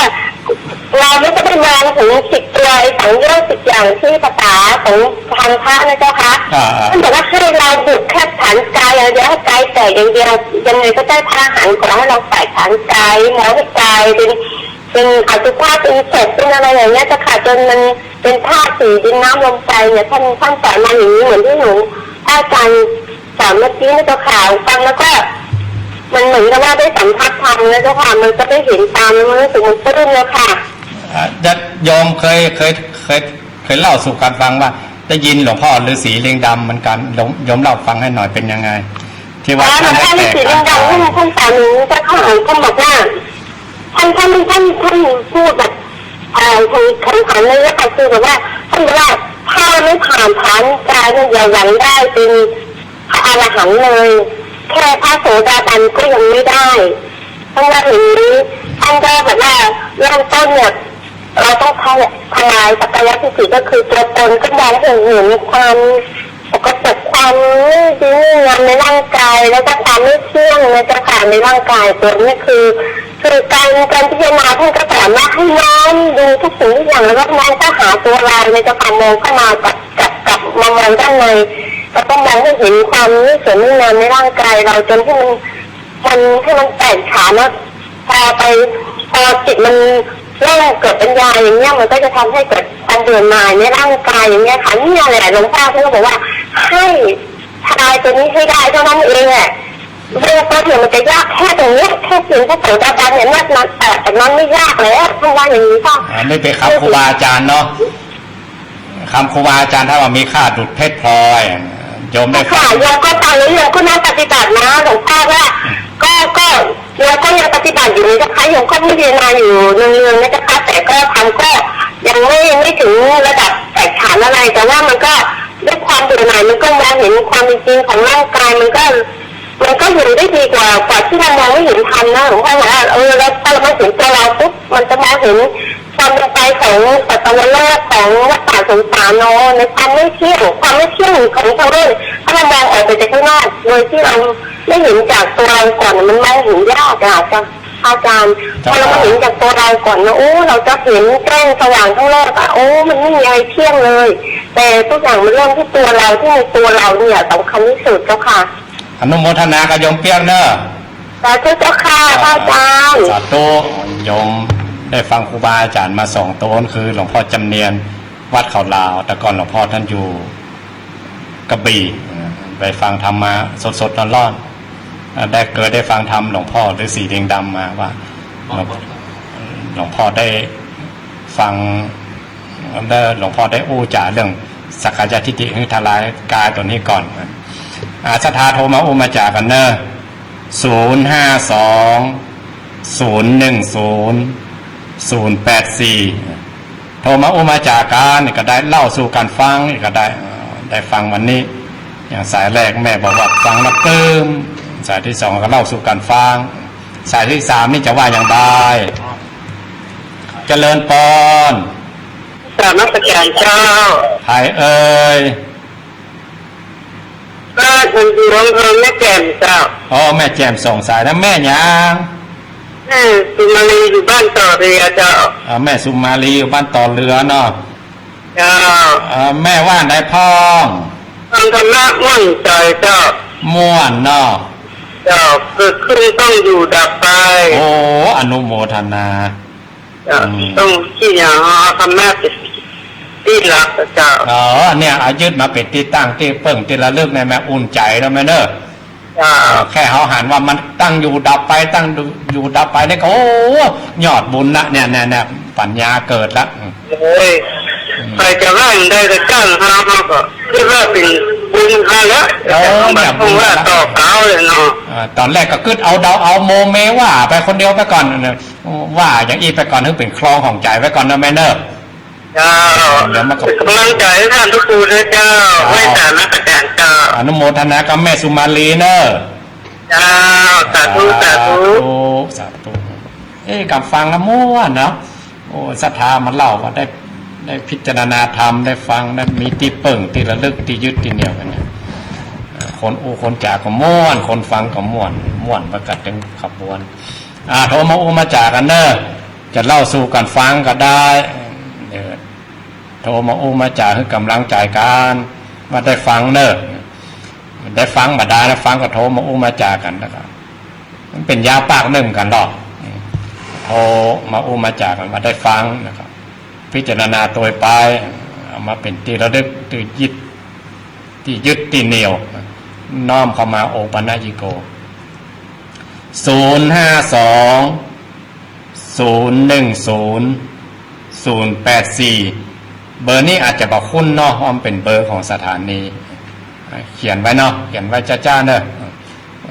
เราไม่ต้องไปมองถึงสิบตัว ไอ้สังโยชน์สิบอย่างที่ภาษาของทางพระนะเจ้าคะ อ่า ท่านบอกว่าให้เราหยุดแค่ฐานกายอย่างเดียว ให้กายแตกอย่างเดียว ยังไงก็ได้พระอรหันต์ ขอให้เราใส่ฐานกาย มองให้กายเป็น เป็นอสุภะ เป็นศพ เป็นอะไรอย่างเงี้ยเจ้าค่ะ จนมันเป็นธาตุสี่ ดินน้ำลมไฟเนี่ย ท่าน ท่านสอนมาอย่างนี้ เหมือนที่หลวงพ่ออาจารย์สอนเมื่อกี้นี่เจ้าค่ะ ฟังแล้วก็ มันเหมือนกับว่าได้สัมผัสธรรมนะเจ้าค่ะ มันก็ได้เห็นตาม แล้วมันรู้สึกมันปลื้มแล้วค่ะ อ่า โยมเคย เคย เคย เคยเล่าสู่กั๋นฟังว่า ได้ยินหลวงพ่อฤๅษีลิงดำเหมือนกั๋น โยม โยมเล่าฟังให้หน่อย เป๋นยังไง ที่ว่า อ๋อ ท่านได้แตก หลวงพ่อฤๅษีลิงดำ ท่าน ท่านสอนอย่างนี้เจ้าค่ะ ท่านบอกว่า ท่าน ท่าน ท่าน ท่านพูดแบบ เอ่อ ของ ของ ของในเรื่องของคือแบบว่า ท่านบอกว่า ถ้าไม่ผ่านฐานกายเนี่ย อย่าหวังได้เป็นพระอรหันต์เลย แค่พระโสดาบันก็ยังไม่ได้ ท่านว่าอย่างนี้ ท่านก็แบบว่า เริ่มต้นเนี่ย เราต้องทำ ทลายสักกายทิฏฐิ ก็คือตัวตน ก็มองให้เห็นความสกปรก ความไม่ดีไม่งามในร่างกาย แล้วก็ความไม่เที่ยงในสภาวะในร่างกาย ตัวนี้คือ คือการ การพิจารณา ท่านก็สอนว่าให้น้อมดูทุกสิ่งทุกอย่าง แล้วก็มองเข้าหาตัวเราในสภาวะ มองเข้ามากับ กับ กับมามองด้านใน แล้วก็มองให้เห็นความไม่สวยไม่งามในร่างกายเรา จนที่มัน มัน ให้มันแตกฉานนะ พอไป พอจิตมันเริ่มเกิดปัญญาอย่างเงี้ย มันก็จะทำให้เกิดความเบื่อหน่ายในร่างกายอย่างเงี้ยค่ะ เนี่ยแหละหลวงพ่อท่านก็บอกว่าให้ทลายตัวนี้ให้ได้เท่านั้นเองแหละ เรื่องต้นเนี่ยมันจะยากแค่ตรงเนี้ย แค่เพียงพระโสดาบันเนี่ย นอกนั้น เอ่อ จากนั้นไม่ยากแล้ว ท่านว่าอย่างนี้ค่ะ อ่า นี่เป๋นคำครูบาอาจ๋ารย์เนาะ คำครูบาอาจ๋ารย์ท่านว่ามีค่าดุจเพชรพลอย โยมได้ฟัง ค่ะ โยมก็ฟังแล้วโยมก็นั่งปฏิบัตินะ หลวงพ่อว่า อืม ก็ ก็ โยมก็ยังปฏิบัติอยู่นะเจ้าคะ โยมก็พิจารณาอยู่เนืองๆนะเจ้าคะ แต่ก็ทำก็ยังไม่ ไม่ถึงระดับแตกฉานอะไร แต่ว่ามันก็ด้วยความเบื่อหน่าย มันก็มองเห็นความเป็นจริงของร่างกาย มันก็ มันก็เห็นได้ดีกว่า กว่าที่เรามองไม่เห็นธรรมนะ หลวงพ่อบอกว่า เออ แล้วถ้าเราไม่เห็นตัวเราปุ๊บ มันจะมองเห็น ค ความเป็นไปของสัตวโลก ของวัฏฏะสงสารเนาะ ในความไม่เที่ยง ความไม่เที่ยงของทางโลก ถ้าเรามองออกไปจากข้างนอก โดยที่เราไม่เห็นจากตัวเราก่อน มันมองเห็นยากอะ เจ้า อาจารย์ เจ้า พอเรามาเห็นจากตัวเราก่อนนะ โอ้ เราจะเห็นแจ้งสว่างทั้งโลกอะ โอ้ มันไม่มีอะไรเที่ยงเลย แต่ทุกอย่างมันเริ่มที่ตัวเรา ที่ในตัวเราเนี่ยสำคัญที่สุดเจ้าค่ะ อนุโมทนากับโยมเปียกเนอะ สาธุเจ้าค่ะ พระอาจารย์ สาธุ โยมได้ฟังครูบาอาจารย์มาสองต๋น คือหลวงพ่อจำเนียน วัดเขาลาว แต่ก่อนหลวงพ่อท่านอยู่กระบี่ ไปฟังธรรมมาสดๆ ร้อนๆ ได้ เกิดได้ฟังธรรมหลวงพ่อฤๅษีลิงดำมาว่า หลวง หลวงพ่อได้ฟัง แล้วหลวงพ่อได้อู้จ๋าเรื่องสักกายทิฏฐิหื้อทลายกายต๋นนี้ก่อน อ่า ศรัทธาโทรมาอู้มาจ๋ากั๋นเนอะ ศูนย์ห้าสอง ศูนย์หนึ่งศูนย์ ศูนย์แปดสี่ โทรมาอู้มาจ๋ากั๋นก็ได้ เล่าสู่กั๋นฟังก็ได้ อ่า ได้ฟังวันนี้ อย่างสายแรกแม่บอกว่าฟังแล้วปลื้ม สายที่สองก็เล่าสู่กั๋นฟัง สายที่สามนี่จะว่าอย่างไร เจริญปอน กราบนมัสการเจ้า ใผเอ่ย บ้านอยู่อำเภอแม่แจ่มเจ้า อ๋อ แม่แจ่มสองสายนะ แม่หยัง แม่สุมาลีอยู่บ้านต่อเรือเจ้า อ่า แม่สุมาลีอยู่บ้านต่อเรือเนาะ เจ้า อ่า แม่ว่าไงพ่อง ฟังธรรมะม่วนใจ๋เจ้า ม่วนเนาะ เจ้า เกิดขึ้นต้องอยู่ดับไป โอ้ อนุโมทนา เจ้า อืม ต้องที่อย่างเอาธรรมะเป็นตี้หลักเจ้า อ๋อ เนี่ย เอายึดมาเป๋นตี้ตั้งตี้เปิ้งตี้ระลึกในแม่อุ่นใจ๋แล้วแม่เนอะ เจ้า เออ แค่เฮาหันว่ามันตั้งอยู่ดับไป ตั้งอยู่ดับไปนี่ก็ โอ้ ยอดบุญนะ เนี่ย เนี่ย เนี่ย ปัญญาเกิดละ อืม โอ้ย อืม ใผจะว่าอย่างใดก็จ้างเฮา เฮาก็กึ๊ดว่าเป๋นบุญเฮาแล้ว เออ แต่ต้องว่าต่อเขาเลยเนาะ เออ ต๋อนแรกก็กึ๊ดเอาเดาเอาโมเมว่าไปคนเดียวไปก่อนนะ ว่าอย่างอี้ไปก่อน หื้อเป๋นคลองของใจ๋ไว้ก่อนนะแม่เนอะ เจ้า เดี๋ยวมาขอบคุณ เป๋นก๋ำลังใจ๋หื้อต้านทุกคนด้วยเจ้า เจ้า ไหว้สาธุอาจารย์เจ้า อนุโมทนากับแม่สุมาลีเนอะ เจ้า สาธุ สาธุ สาธุ สาธุ เอ๊ะ กั๋นฟังแล้วม่วนเนาะ โอ้ ศรัทธามาเล่าว่าได้ ได้พิจารณาธรรม ได้ฟัง ได้มีตี้เปิ้ง ตี้ระลึก ตี้ยึด ตี้เหนี่ยวกั๋นเนี่ย เอ่อ คนอู้คนจ๋าก็ม่วน คนฟังก็ม่วน ม่วนไปกั๋นตึงขบวน อ่า โทรมาอู้มาจ๋ากั๋นเนอะ จะเล่าสู่กั๋นฟังก็ได้ เออ โทรมาอู้มาจ๋าหื้อก๋ำลังใจ๋กั๋น ว่าได้ฟังเนอะ ได้ฟังบ่ดายนะ ฟังก็โทรมาอู้มาจ๋ากั๋น แล้วก็มันเป๋นยาปากนึ่งกั๋นหรอก โทรมาอู้มาจ๋ากั๋นว่าได้ฟัง แล้วก็พิจารณาตวยไป เอามาเป๋นตี้ระลึก ตี้ยึด ตี้ยึด ตี้เหนี่ยว น้อมเข้ามาโอปัญญิโก ศูนย์ห้าสอง ศูนย์หนึ่งศูนย์ ศูนย์แปดสี่ เบอร์นี้อาจจะบ่คุ้นเนาะ เพราะมันเป๋นเบอร์ของสถานี เขียนไว้เนาะ เขียนไว้จ้าๆ เนอะ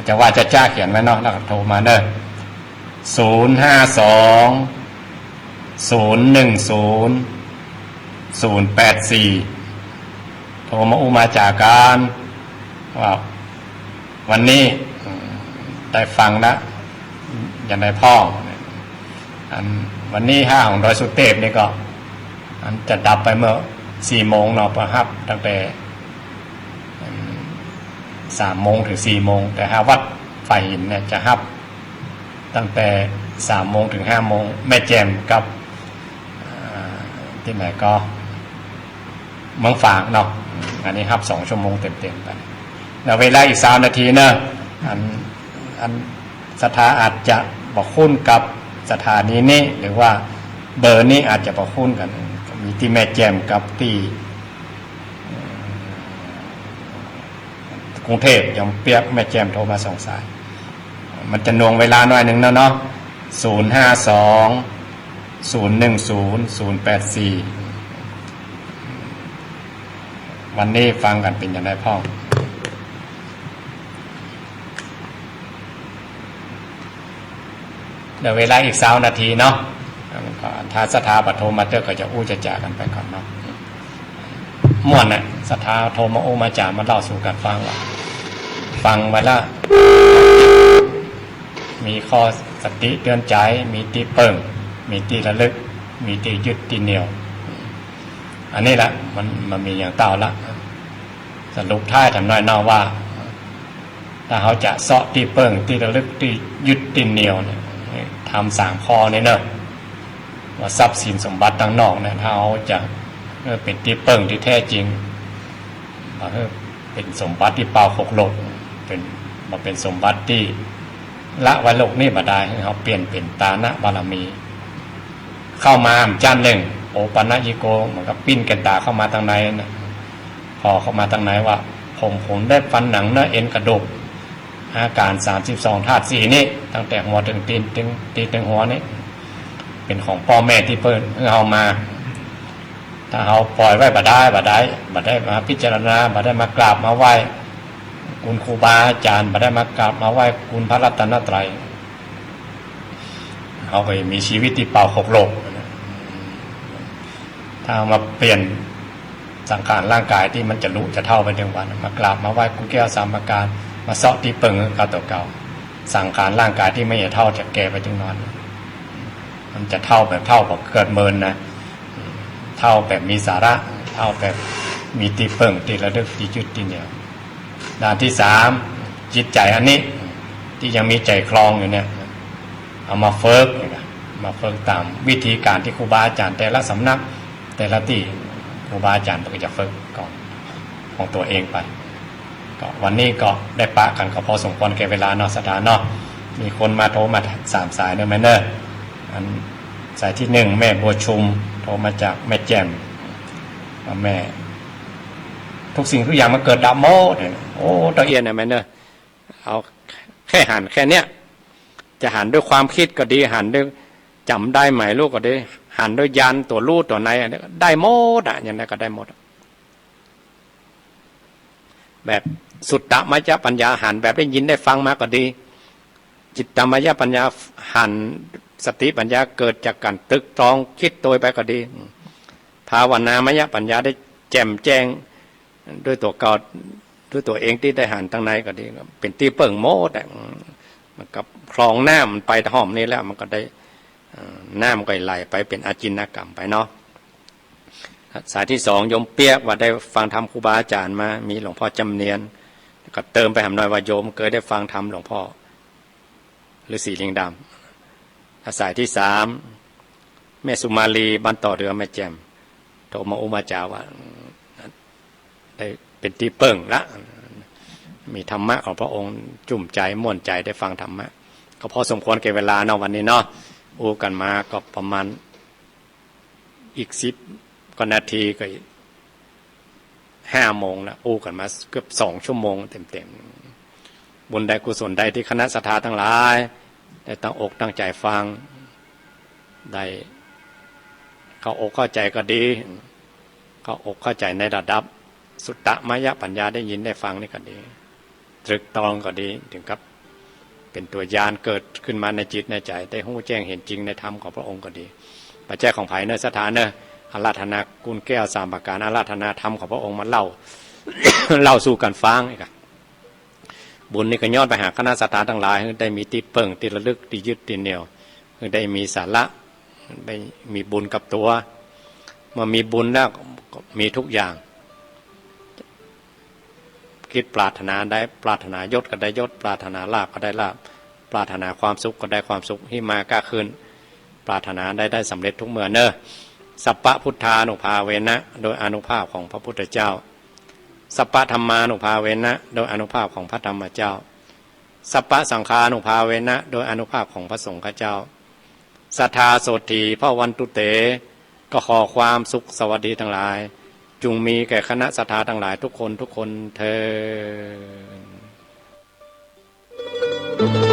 จะว่าจ้าๆ เขียนไว้เนาะ แล้วก็โทรมาเนอะ ศูนย์ห้าสอง ศูนย์หนึ่งศูนย์ ศูนย์แปดสี่ โทรมาอู้มาจ๋ากั๋น ว่าวันนี้ อืม ได้ฟังละ อย่างใดพ่อง อันวันนี้ห้าของดอยสุเตพนี่ก็ อันจะดับไปเมื่อสี่โมงเนาะ เปิ้นฮับตั้งแต่ อืม สามโมงถึงสี่โมง แต่ถ้าวัดฝ่ายหินเนี่ยจะฮับตั้งแต่สามโมงถึงห้าโมง แม่แจ่มกับ อ่า ตี้ไหนก็ เมืองฝางเนาะ อันนี้ฮับสองชั่วโมงเต็มๆ ไป แล้วเวลาอีกซาวนาทีเนอะ อัน อันศรัทธาอาจจะบ่คุ้นกับสถานีนี้ หรือว่าเบอร์นี้อาจจะบ่คุ้นกั๋น มีตี้แม่แจ่มกับตี้ กรุงเทพฯ โยมเปียก แม่แจ่มโทรมาสองสาย มันจะหน่วงเวลาหน่อยนึ่งเนาะ ศูนย์ห้าสอง ศูนย์หนึ่งศูนย์ ศูนย์แปดสี่ วันนี้ฟังกั๋นเป๋นอย่างใดพ่อง เหลือเวลาอีกซาวนาทีเนาะ ก็ถ้าศรัทธาบ่โทรมาเต๊อะ ก็จะอู้จะจ๋ากั๋นไปก่อนเนาะ ม่วนน่ะ ศรัทธาโทรมาอู้มาจ๋า มาเล่าสู่กั๋นฟังว่า ฟังไว้ละ มีข้อสติเตือนใจ๋ มีตี้เปิ้ง มีตี้ระลึก มีตี้ยึดตี้เหนี่ยว อันนี้แหละมัน มันมีอย่างเต้าละ สรุปท้ายถามหน้อยเนาะว่า ถ้าเฮาจะเซาะตี้เปิ้งตี้ระลึกตี้ยึดตี้เหนี่ยวเนี่ย ธรรมสามข้อนี้เนาะ ว่าทรัพย์สินสมบัติตังนอกเนี่ย ถ้าเฮาจะ เออ เป๋นตี้เปิ้งตี้แต๊จริง เออ เป๋นสมบัติตี้เป่าหกโลก เป๋น บ่เป๋นสมบัติตี้ละไว้โลกนี้บ่ได้ หื้อเฮาเปลี่ยนเป๋นตานะบารมี เข้ามาจ้านนึ่ง โอปัญญิโก เหมือนกับปิ้นแก่นต๋าเข้ามาตังในนะ ผ่อเข้ามาตังในว่า ผมขนเล็บฟันหนังเนื้อเอ็นกระดูก อาก๋ารสามสิบสองธาตุสี่นี่ ตั้งแต่หัวเถิงตี๋น เถิงตี๋นเถิงหัวนี่ เป๋นของป้อแม่ตี้เปิ้นหื้อเฮามา ถ้าเฮาป่อยไว้บ่ได้ บ่ได้ บ่ได้มาพิจารณา บ่ได้มากราบมาไหว้คุณครูบาอาจ๋ารย์ บ่ได้มากราบมาไหว้คุณพระรัตนตรัย เฮาก็จะมีชีวิตตี้เป่าหกโลกนะ ถ้าเฮามาเปลี่ยนสังขารร่างก๋ายตี้มันจะลุจะเฒ่าไปเถิงวัน มากราบมาไหว้ครูแก้วสามประก๋าน มาเซาะตี้เปิ้งหื้อเก่าตั๋วเก่า สังขารร่างก๋ายตี้มันจะเฒ่าจะแก่ไปเถิงวัน มันจะเฒ่าแบบเฒ่าบ่เกิดเมินนะ เฒ่าแบบมีสาระ เฒ่าแบบมีตี้เปิ้งตี้ระลึกตี้ยึดตี้เหนี่ยว ด้านตี้สาม จิตใจ๋อันนี้ ตี้ยังมีใจ๋คลองอยู่เนี่ย เอามาฝึก มาฝึกต๋ามวิธีก๋านตี้ครูบาอาจ๋ารย์แต่ละสำนัก แต่ละตี้ ครูบาอาจ๋ารย์เปิ้นก็จะฝึกของ ของตั๋วเองไป ก็วันนี้ก็ได้ปะกั๋นก็พอสมควรแก่เวลาเนาะ ศรัทธาเนาะ มีคนมาโทรมาสามสายเนาะแม่เนาะ อันสายตี้นึ่ง แม่บัวชุม โทรมาจากแม่แจ่ม ว่าแม่ ทุกสิ่งทุกอย่างมันเกิดดับหมดเนี่ย โอ้ ตะเอียนนะแม่เนาะ เอาแค่หันแค่เนี้ย จะหันด้วยความกึ๊ดก็ดี หันด้วยจ๋ำได้ไหมลูกก็ดี หันด้วยญาณตั๋วฮู้ตั๋วใน อันนี้ก็ได้หมดอะ อย่างนั้นก็ได้หมดอะ แบบสุตตมยปัญญา หันแบบได้ยินได้ฟังมาก็ดี จิตตมยปัญญา หันสติปัญญาเกิดจากก๋านตรึกตรองกึ๊ดโตยไปก็ดี ภาวนามยปัญญาได้แจ่มแจ้งด้วยตั๋วเก่า ด้วยตั๋วเองตี้ได้หันตังในก็ดี เป๋นตี้เปิ้งหมดอะ มันก็คลองน้ำมันไปฮ่อมนี้แล้ว มันก็ได้ เอ่อ น้ำมันก็ไหลไปเป๋นอาจินกรรมไปเนาะ สายตี้สอง โยมเปียกว่าได้ฟังธรรมครูบาอาจ๋ารย์มา มีหลวงพ่อจ๋ำเนียน ก็เติมไปหำหน้อยว่าโยมเกยได้ฟังธรรมหลวงพ่อฤๅษีลิงดำ สายตี้สาม แม่สุมาลี บ้านต่อเดือแม่แจ่ม โทรมาอู้มาจ๋าว่า ได้เป๋นตี้เปิ้งละ มีธรรมะของพระองค์จุ่มใจ๋ม่วนใจ๋ได้ฟังธรรมะ ก็พอสมควรแก่เวลาเนาะวันนี้เนาะ อู้กั๋นมาก็ประมาณอีกสิบกว่านาทีก็ห้าโมงละ อู้กั๋นมาเกือบสองชั่วโมงเต็มๆ บุญใดกุศลใดตี้คณะศรัทธาตังหลาย ได้ตั้งอกตั้งใจ๋ฟัง ได้เข้าอกเข้าใจ๋ก็ดี เข้าอกเข้าใจ๋ในระดับสุตตมยปัญญาได้ยินได้ฟังนี่ก็ดี ตรึกตรองก็ดี เถิงกับเป๋นตั๋วญาณเกิดขึ้นมาในจิตในใจ๋ ได้ฮู้แจ้งเห็นจริงในธรรมของพระองค์ก็ดี บ่ใจ้ของใผเนาะ ศรัทธาเนาะ อาราธนาคุณแก้วสามประก๋าน อาราธนาธรรมของพระองค์มาเล่า เล่าสู่กั๋นฟังนี่ก็ บุญนี่ก็ย้อนไปหาคณะศรัทธาตังหลาย หื้อได้มีตี้เปิ้งตี้ระลึกตี้ยึดตี้เหนี่ยว หื้อได้มีสาระ ได้มีบุญกับตั๋ว เมื่อมีบุญแล้วก็มีทุกอย่าง กึ๊ดปรารถนาได้ ปรารถนายศก็ได้ยศ ปรารถนาลาภก็ได้ลาภ ปรารถนาความสุขก็ได้ความสุข หิมาก้าขึ้น ปรารถนาได้ ได้สำเร็จทุกเมื่อเนาะ สัพพะพุทธานุภาเวนะ โดยอานุภาพของพระพุทธเจ้า สัพพะธัมมานุภาเวนะ โดยอานุภาพของพระธรรมเจ้า สัพพะสังฆานุภาเวนะ โดยอานุภาพของพระสงฆ์เจ้า สัทธาโสตถีภวันตุเต ก็ขอความสุขสวัสดีตังหลาย จุ่งมีแก่คณะศรัทธาตังหลายทุกคนทุกคนเทอญ